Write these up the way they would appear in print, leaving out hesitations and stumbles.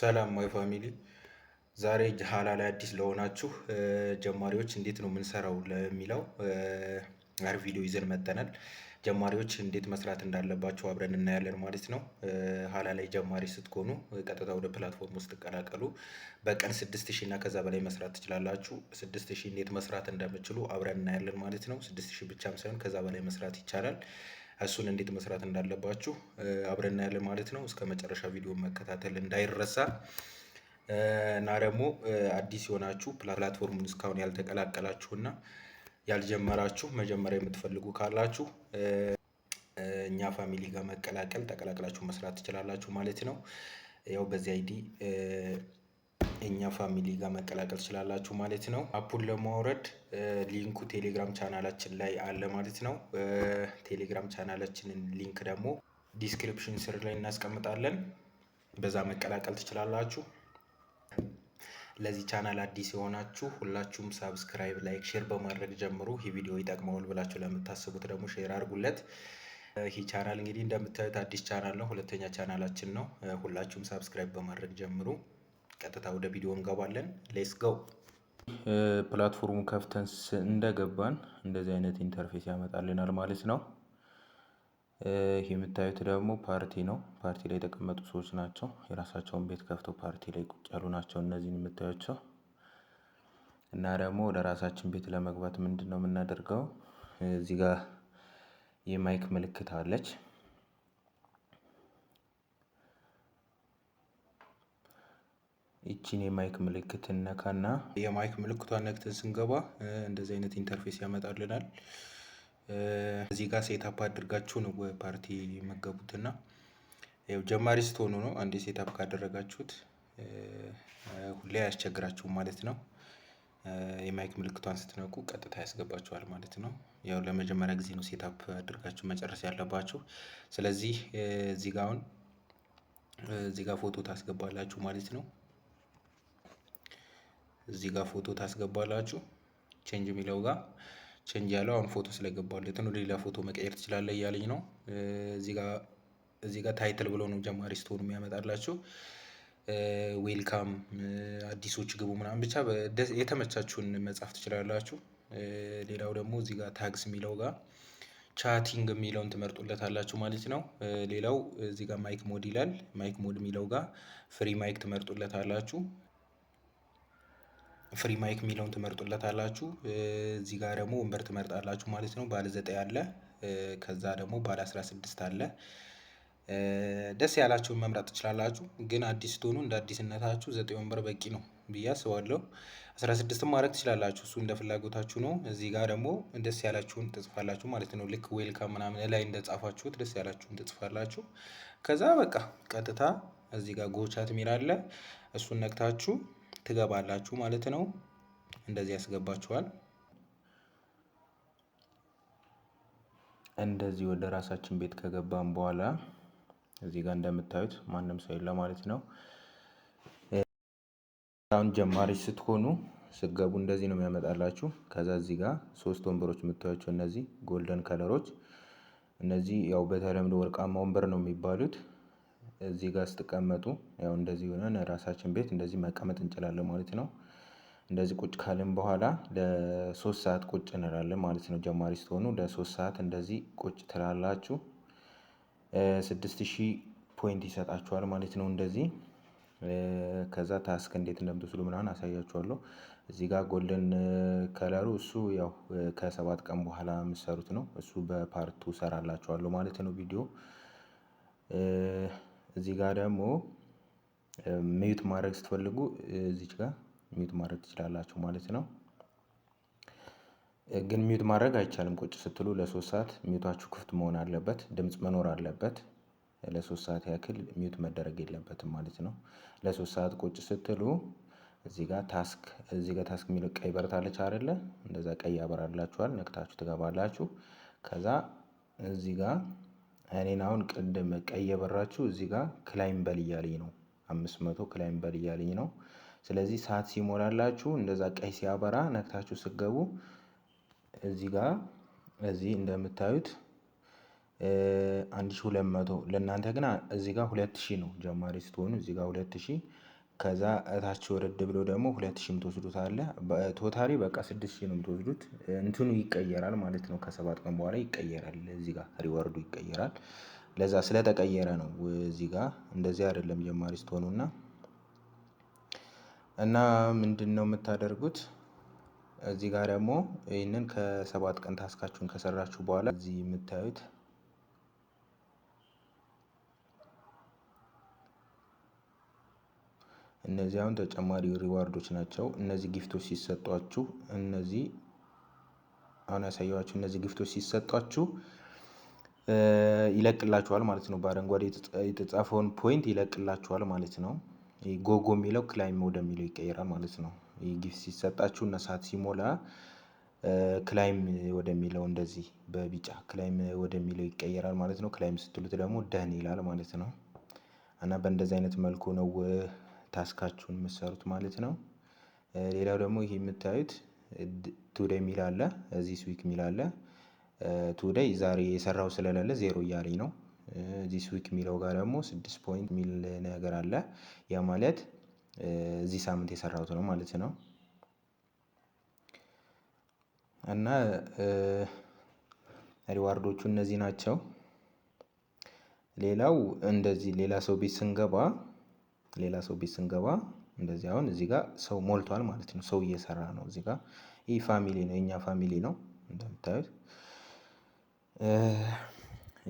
ሰላም my family፣ ዛሬ ሀላ ላይ አዲስ ለሆናችሁ ጀማሪዎች እንዴት ነው የምንሰራው ለሚለው አሪፍ ቪዲዮ ይዘን መጥተናል። ጀማሪዎች እንዴት መስራት እንዳለባቸው አብረን እናያለን ማለት ነው። ሀላ ላይ ጀማሪ ስትሆኑ ቀጥታ ወደ platform ውስጥ ትቀላቀሉ። በቀን 6000 እና ከዛ በላይ መስራት ትችላላችሁ። 6000 እንዴት መስራት እንደምትችሉ አብረን እናያለን ማለት ነው። 6000 ብቻም ሳይሆን ከዛ በላይ መስራት ይቻላል። እሱን እንዴት መስራት እንዳለባችሁ አብረን እናያለን ማለት ነው። እስከ መጨረሻ ቪዲዮ መከታተል እንዳይረሳ። እና ደግሞ አዲስ የሆናችሁ platform ኡን እስካሁን ያልተቀላቀላችሁና ያልጀመራችሁ መጀመሪያ የምትፈልጉ ካላችሁ እኛ family ጋር መቀላቀል ተቀላቅላችሁ መስራት ትችላላችሁ ማለት ነው። ያው በዚህ ID እኛ family ጋር መቀላቀል ትችላላችሁ ማለት ነው። app ኡን ለማውረድ link ኡ ቴሌግራም ቻናላችን ላይ አለ ማለት ነው። ቴሌግራም channel ኣችንን link ደግሞ description ስር ላይ እናስቀምጣለን። በዛ መቀላቀል ትችላላችሁ። ለዚህ ቻናል አዲስ የሆናችሁ ሁላችሁም subscribe፣ like፣ share በማድረግ ጀምሩ። ይህ ቪዲዮ ይጠቅመዋል ብላችሁ ለምታስቡት ደግሞ share አድርጉለት። ይህ ቻናል እንግዲህ እንደምታዩት አዲስ ቻናል ነው፣ ሁለተኛ ቻናላችን ነው። ሁላችሁም subscribe በማድረግ ጀምሩ። ቀጥታ ወደ ቪዲዮ እንገባለን። Let's go። Platform ኡ ከፍተን እንደገባን እንደዚህ አይነት interface ያመጣልናል ማለት ነው። ይህ የምታዩት ደግሞ ፓርቲ ነው። ፓርቲ ላይ የተቀመጡ ሰዎች ናቸው። የራሳቸውን ቤት ከፍተው ፓርቲ ላይ ቁጭ ያሉ ናቸው እነዚህን የምታዩቸው። እና ደግሞ ወደ ራሳችን ቤት ለመግባት ምንድን ነው የምናደርገው? እዚህ ጋር የ mic ምልክት አለች። ይቺን የ mic ምልክት እነካና የ mic ምልክቷን ነክተን ስንገባ እንደዚህ አይነት interface ያመጣልናል። እዚህ ጋር setup አድርጋችሁ ነው ፓርቲ የምትገቡትና ያው ጀማሪ ስትሆኑ ነው። አንዴ setup ካደረጋችሁት ሁሌ አያስቸግራችሁም ማለት ነው። የ mic ምልክቷን ስትነኩ ቀጥታ ያስገባችኋል ማለት ነው። ያው ለመጀመሪያ ጊዜ ነው setup አድርጋችሁ መጨረስ ያለባችሁ። ስለዚህ እዚህ ጋር አሁን እዚህ ጋር ፎቶ ታስገባላችሁ ማለት ነው። እዚህ ጋር ፎቶ ታስገባላችሁ። Change የሚለው ጋር change ያለው አሁን ፎቶ ስለገባለት ነው። ሌላ ፎቶ መቀየር ትችላለህ እያለኝ ነው። እዚህ ጋር title ብሎ ነው ጀማሪ ስትሆኑ የሚያመጣላችሁ። Welcome፣ አዲሶች ግቡ ምናምን ብቻ የተመቻችሁን መጻፍ ትችላላችሁ። ሌላው ደግሞ እዚህ ጋር tags የሚለው ጋር chatting የሚለውን ትመርጡለታላችሁ ማለት ነው። ሌላው እዚህ ጋር mic mode ይላል። Mic mode የሚለው ጋር free mic ትመርጡለታላችሁ። Free mic የሚለውን ትመርጡለታላችሁ። እዚህ ጋር ደግሞ ወንበር ትመርጣላችሁ ማለት ነው። ባለ 9 አለ፣ ከዛ ደግሞ ባለ 16 አለ። ደስ ያላችሁን መምረጥ ትችላላችሁ። ግን አዲስ ስትሆኑ እንደ አዲስነታችሁ 9 ወንበር በቂ ነው ብዬ አስባለሁ። 16ም ማድረግ ትችላላችሁ፣ እሱ እንደ ፍላጎታችሁ ነው። እዚህ ጋር ደግሞ ደስ ያላችሁን ትጽፋላችሁ ማለት ነው። ልክ welcome ምናምን ላይ እንደጻፋችሁት ደስ ያላችሁን ትጽፋላችሁ። ከዛ በቃ ቀጥታ እዚህ ጋር go chat የሚል አለ። እሱን ነክታችሁ ትገባላችሁ ማለት ነው። እንደዚህ ያስገባችኋል። እንደዚህ ወደ ራሳችን ቤት ከገባን በኋላ እዚህ ጋር እንደምታዩት ማንም ሰው የለ ማለት ነው። አሁን ጀማሪ ስትሆኑ ስትገቡ እንደዚህ ነው የሚያመጣላችሁ። ከዛ እዚህ ጋር ሶስት ወንበሮች የምታዩቸው እነዚህ golden color ኦች እነዚህ ያው በተለምዶ ወርቃማ ወንበር ነው የሚባሉት። እዚህ ጋር ስትቀመጡ ያው እንደዚህ ሆነን ራሳችን ቤት እንደዚህ መቀመጥ እንችላለን ማለት ነው። እንደዚህ ቁጭ ካልን በኋላ ለ3 ሰዓት ቁጭ እንላለን ማለት ነው። ጀማሪ ስትሆኑ ለ3 ሰዓት እንደዚህ ቁጭ ትላላችሁ። 6000 point ይሰጣችኋል ማለት ነው። እንደዚህ ከዛ task እንዴት እንደምትወስዱ ምናምን አሳያችኋለሁ። እዚህ ጋር golden color ኡ እሱ ያው ከ7 ቀን በኋላ የምትሰሩት ነው። እሱ በ part two ሰራላችኋለሁ ማለት ነው ቪዲዮ። እዚህ ጋር ደግሞ mute ማድረግ ስትፈልጉ እዚች ጋር mute ማድረግ ትችላላችሁ ማለት ነው። ግን mute ማድረግ አይቻልም። ቁጭ ስትሉ ለ3 ሰዓት mute ኣችሁ ክፍት መሆን አለበት፣ ድምፅ መኖር አለበት። ለ3 ሰዓት ያክል mute መደረግ የለበትም ማለት ነው። ለ3 ሰዓት ቁጭ ስትሉ እዚህ ጋር task የሚለው ቀይ በርታለች አይደለ? እንደዛ ቀይ ያበራላችኋል። ነክታችሁ ትገባላችሁ። ከዛ እዚህ ጋር እኔን አሁን ቅድም ቀይ የበራችሁ እዚህ ጋር claim በል እያለኝ ነው። 500 claim በል እያለኝ ነው። ስለዚህ ሰዓት ሲሞላላችሁ እንደዛ ቀይ ሲያበራ ነክታችሁ ስትገቡ እዚህ ጋር እዚህ እንደምታዩት 1200፣ ለእናንተ ግን እዚህ ጋር 2000 ነው። ጀማሪ ስትሆኑ እዚህ ጋር 2000 ከዛ እታች ወረድ ብሎ ደግሞ 2000 የምትወስዱት አለ። Totally በቃ 6000 ነው የምትወስዱት። እንትኑ ይቀየራል ማለት ነው። ከ7 ቀን በኋላ ይቀየራል። እዚህ ጋር reward ኡ ይቀየራል። ለዛ ስለተቀየረ ነው እዚህ ጋር እንደዚህ አይደለም ጀማሪ ስትሆኑና እና ምንድን ነው የምታደርጉት? እዚህ ጋር ደግሞ ይህንን ከ7 ቀን task ኣችሁን ከሰራችሁ በኋላ እዚህ የምታዩት እነዚህ አሁን ተጨማሪ reward ኦች ናቸው። እነዚህ gift ኦች ሲሰጧችሁ፣ እነዚህ አሁን ያሳየኋችሁ እነዚህ gift ኦች ሲሰጧችሁ ይለቅላችኋል ማለት ነው። በአረንጓዴ የተጻፈውን point ይለቅላችኋል ማለት ነው። Go go የሚለው claim ወደሚለው ይቀየራል ማለት ነው። ይህ gift ሲሰጣችሁ እና ሰዓት ሲሞላ claim ወደሚለው፣ እንደዚህ በቢጫ claim ወደሚለው ይቀየራል ማለት ነው። Claim ስትሉት ደግሞ done ይላል ማለት ነው። እና በእንደዚህ አይነት መልኩ ነው task ኣችሁን የምትሰሩት ማለት ነው። ሌላው ደግሞ ይህ የምታዩት today የሚል አለ፣ this week የሚል አለ። Today ዛሬ የሰራው ስለሌለ ዜሮ እያለኝ ነው። This week የሚለው ጋር ደግሞ 6 point የሚል ነገር አለ። ያ ማለት እዚህ ሳምንት የሰራሁት ነው ማለት ነው። እና reward ኦቹ እነዚህ ናቸው። ሌላው እንደዚህ ሌላ ሰው ቤት ስንገባ እንደዚህ አሁን እዚህ ጋር ሰው ሞልቷል ማለት ነው። ሰው እየሰራ ነው። እዚህ ጋር ይህ family ነው፣ የኛ family ነው እንደምታዩት።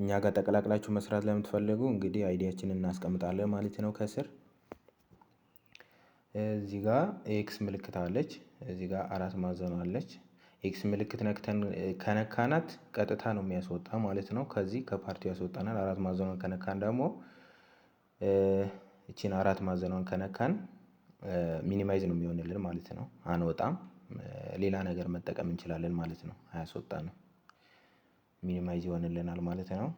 እኛ ጋር ተቀላቅላችሁ መስራት ለምትፈልጉ እንግዲህ ID ያችንን እናስቀምጣለን ማለት ነው ከስር። እዚህ ጋር X ምልክት አለች። እዚህ ጋር አራት ማዕዘኑ አለች። X ምልክት ነክተን ከነካናት ቀጥታ ነው የሚያስወጣ ማለት ነው። ከዚህ ከፓርቲው ያስወጣናል። አራት ማዕዘኗን ከነካን ደግሞ፣ እቺን አራት ማዕዘኗን ከነካን minimize ነው የሚሆንልን ማለት ነው። አንወጣም። ሌላ ነገር መጠቀም እንችላለን ማለት ነው። አያስወጣንም። Minimize ይሆንልናል ማለት ነው።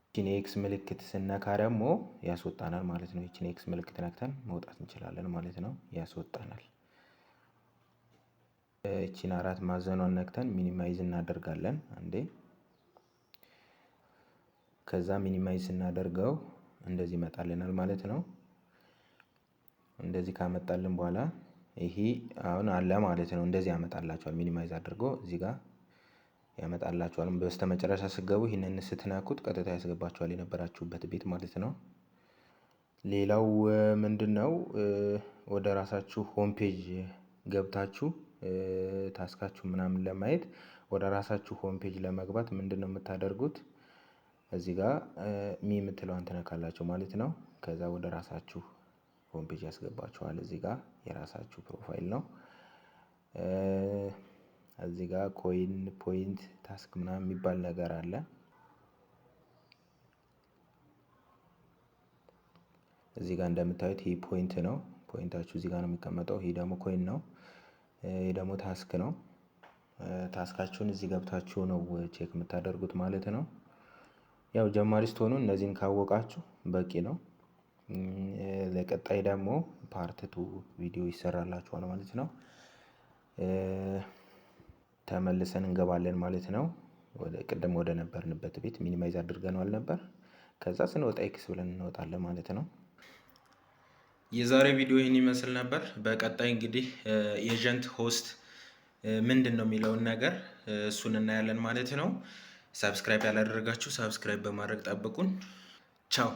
ይቺን የ X ምልክት ስነካ ደግሞ ያስወጣናል ማለት ነው። ይቺን የ X ምልክት ነክተን መውጣት እንችላለን ማለት ነው። ያስወጣናል። ይቺን አራት ማዕዘኗን ነክተን minimize እናደርጋለን አንዴ። ከዛ minimize ስናደርገው እንደዚህ ይመጣልናል ማለት ነው። እንደዚህ ካመጣልን በኋላ ይሄ አሁን አለ ማለት ነው። እንደዚህ ያመጣላችኋል። Minimize አድርጎ እዚህ ጋር ያመጣላችኋል። በስተመጨረሻ ስትገቡ ይህንን ስትነኩት ቀጥታ ያስገባችኋል የነበራችሁበት ቤት ማለት ነው። ሌላው ምንድነው? ወደ ራሳችሁ home page ገብታችሁ task ኣችሁ ምናምን ለማየት፣ ወደ ራሳችሁ home page ለመግባት ምንድነው የምታደርጉት? እዚህ ጋር me የምትለዋን ትነካላችሁ ማለት ነው። ከዛ ወደ ራሳችሁ home page ያስገባችኋል። እዚህ ጋር የራሳችሁ profile ነው። እዚህ ጋር coin፣ point፣ task ምናምን የሚባል ነገር አለ። እዚህ ጋር እንደምታዩት ይህ point ነው። Point ኣችሁ እዚህ ጋር ነው የሚቀመጠው። ይህ ደግሞ coin ነው። ይህ ደግሞ task ነው። Task ኣችሁን እዚህ ገብታችሁ ነው check የምታደርጉት ማለት ነው። ያው ጀማሪ ስትሆኑ እነዚህን ካወቃችሁ በቂ ነው። ለቀጣይ ደግሞ part 2 ቪዲዮ ይሰራላችኋል ማለት ነው። ተመልሰን እንገባለን ማለት ነው። ወደ ቅድም ወደ ነበርንበት ቤት minimize አድርገነዋል ነበር። ከዛ ስንወጣ X ብለን እንወጣለን ማለት ነው። የዛሬ ቪዲዮ ይህን ይመስል ነበር። በቀጣይ እንግዲህ agent host ምንድን ነው የሚለውን ነገር እሱን እናያለን ማለት ነው። Subscribe ያላደረጋችሁ subscribe በማድረግ ጠብቁን። ቻው።